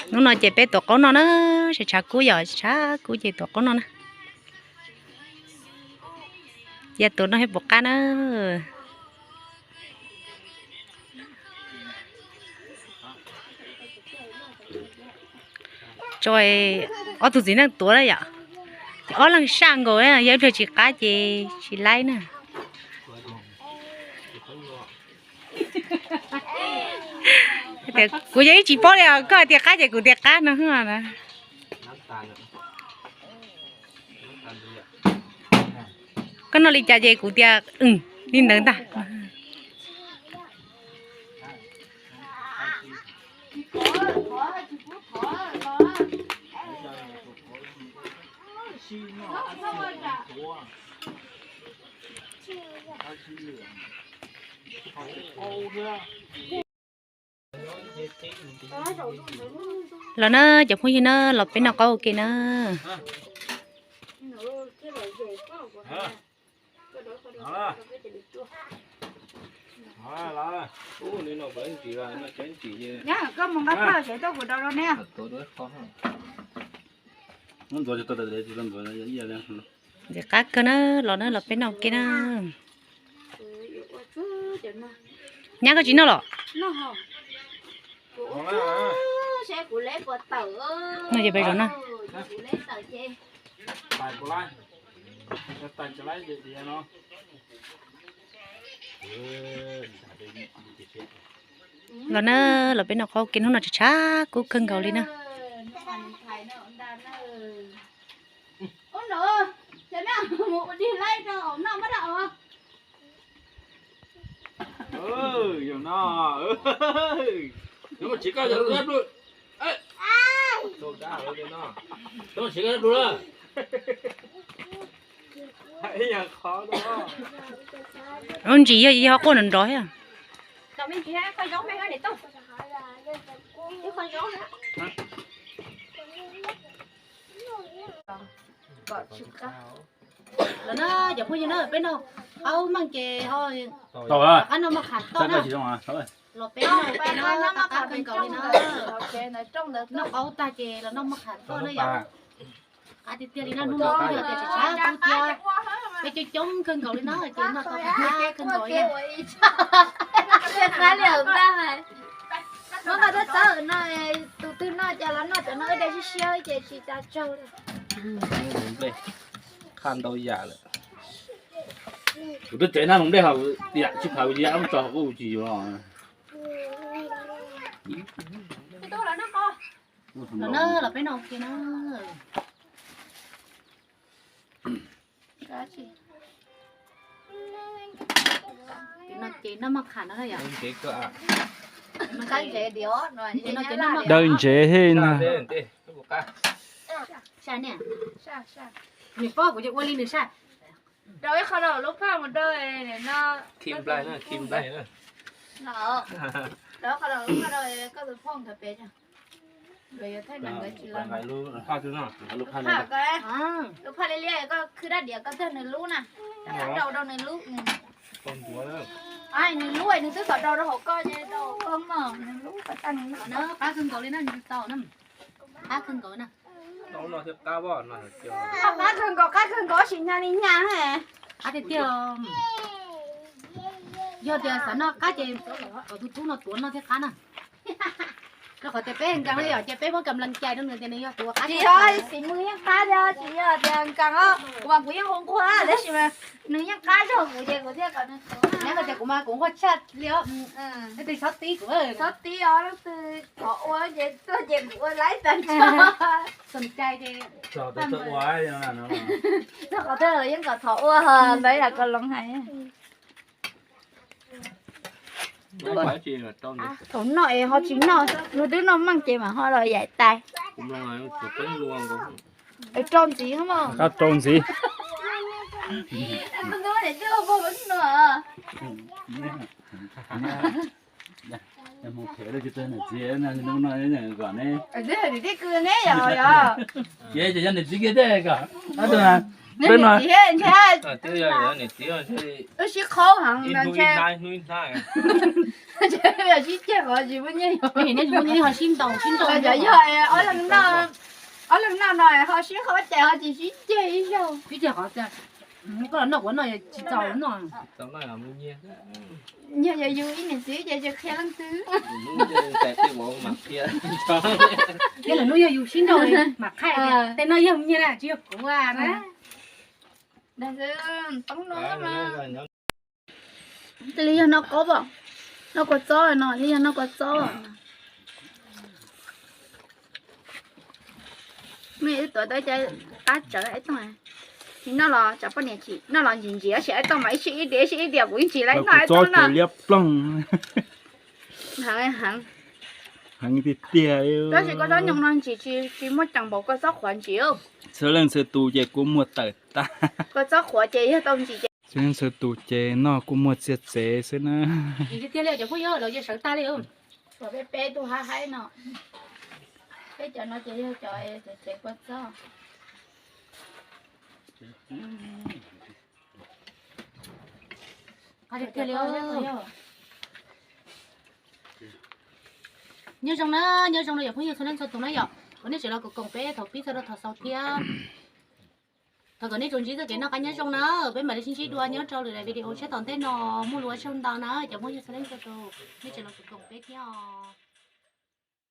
Hnub no ces peb tuav qaub noj na, tshav kub yom, tshav kub ces tuav qaub noj na. Yog tuav noj thiab puas qab na. Tso, ob tug txiv neej tuav na yom. Ces ob leeg saj nkaus, yog ib pliag tsis qab ces tsis laib na. Kuv yog ib tsis paub li, koj hais tias qab ces kuv tias qab no na. Koj noj li cas ces kuv tias li ntawd ntag. Los na cov phooj ywg na, los peb noj qaub ua ke na. Ntxim qab kawg na, los na los peb noj ua ke na. Nyab koj tsis noj los? No ces peb zaum na. Los na, los peb noj qaub ua ke, hnub no tshav tshav kub kawg nkaus li na. Ntsis yog ho quaj nrov nrov thiab. Los na cov phooj ywg na, peb noj qaub meej ces ho rov qab noj maj kham toj na. Los peb noj ua ke na, qab qab kawg nkaus li na. Noj qaub tag ces los noj maj kham toj na yom. Qab tiag tiag li no, hnub no yog tias tshav tshav kub thiab peb coob coob kawg nkaus li na ces noj tau qab kawg nkaus li. Muab koj txawb txawb no, tus twg noj cas los noj cov no, wb de siab siab ces tsis tas tsaug li. Qhaj ntau yam lawm. Kuv twb tsev nab mus nplej hos yam tsis phav kuv tsis yam, tso kuv tsis yuav. Los na, los peb noj ua ke na. Ces noj maj kham no na yom. Daws ntsev thiab no. Nws paub kuv ces ua li nws saj. Rau ib qho rau lub phaj mus rau no. Rau ib qho rau lub phaj rau koj tus phauj nkawd pem. Nkawd yuav thaij mas nkawd tsis los. Lub phaj liab liab koj khwb dab diav koj tag nws lub na. Rau rau nws lub. Nws lub nws twb kom rau rau hauv koj ces rau koj mog, nws lub kom tag nws lub. Qab kawg nkaus li na, nws tau na. Qab kawg nkaus na. Qab kawg nkaus, qab kawg nkaus sim nyas li nyas. Qab tiag tiag. Yog tias xav noj qab ces kom tus tub no tuav noj thiaj qab na. Rau qhov tias peb nkees li os, ces peb muab kam lees cai rau nws tias nws yog tus qab. Tsis yog xim mws yeej qab thiab, tsis yog tias nkees os, kuv mas kuv yeej hu nquag tab sis mas nws yeej qab zog kuv ces kuv thiaj kom nws tuav. Neb tias kuv mas kuv nquag tshaj li os. Leej twg txhob tib kuv, txhob tib os, leej twg thov ua ces tuaj ces kuv ua laib tag nrho. Tus cai ces txog qhov twg los yeej kom thov ua, lawv yam ko loov hais. Thaum noj es ho tsis noj, luag twb noj meej ces mam ho los yaim tais. Es rau ntxiv, rau ntxiv. Ces yog niam txiv kiag thiaj kom. Neb niam txiv thiab ntshe wb sib qhaub heev no ntshe, ntshe sib ceg qhov tsis muaj nyiaj. Ho sib ntaus sib ntaus, cov yog ob leeg noj no ho sib qhaub ces ho tsis sib ceg ib zaug. Sib ceg qhov koj los noj kuv noj tsis txaus noj. Yog yus ib niam txiv ces tsis qhia leej twg. Yog lwm hnub yog yus sib nrauj mam qhia tias tej no yog nyiaj na tsis yog kuv na. Dag xwb, poob no. Cia li yog noj qaub, noj kua txob no, li yog noj kua txob. Mej wb tuav tau cov qab tsawv Ab Tooj, tsis noj los tsam poj niam chim, noj los ntsim ntsim tab sis Ab Tooj mas ib sij ib diav ib sij ib diav, kuv yeej tsis laib noj Ab Tooj no. Heev heev. Heev tiag tiag. Tab sis koj txob nyoos no ntsim tsis muaj ceem npaum koj txob qhuav ntsim. Txhua leej txhua tus ces kua muag tawm tag. Koj txob qhuav ces yog tau ntsim ces. Txhua leej txhua tus ces noj kuj muaj txiaj txev xwb na. Ntsim tiag tiag li cov phooj ywg, los yeej sawv tag li. Peb tug haib haib no, peb cov no ces yog cov txev kua txob. Nyob zoo na, nyob zoo na yog phooj ywg txhua leej txhua tus na yom, kom nej tseem los koom koom peb thaum pib txog rau thaum xaus thiab. Thov kom nej tsuas ntsib txoj kev noj qab nyob zoo na, peb mam li sib ntsib dua nyob rau lwm daim video tshiab tom ntej no, muaj lus ua tsaug ntau na cov phooj ywg txhua leej txhua tus, nej tseem los koom koom peb thiab os.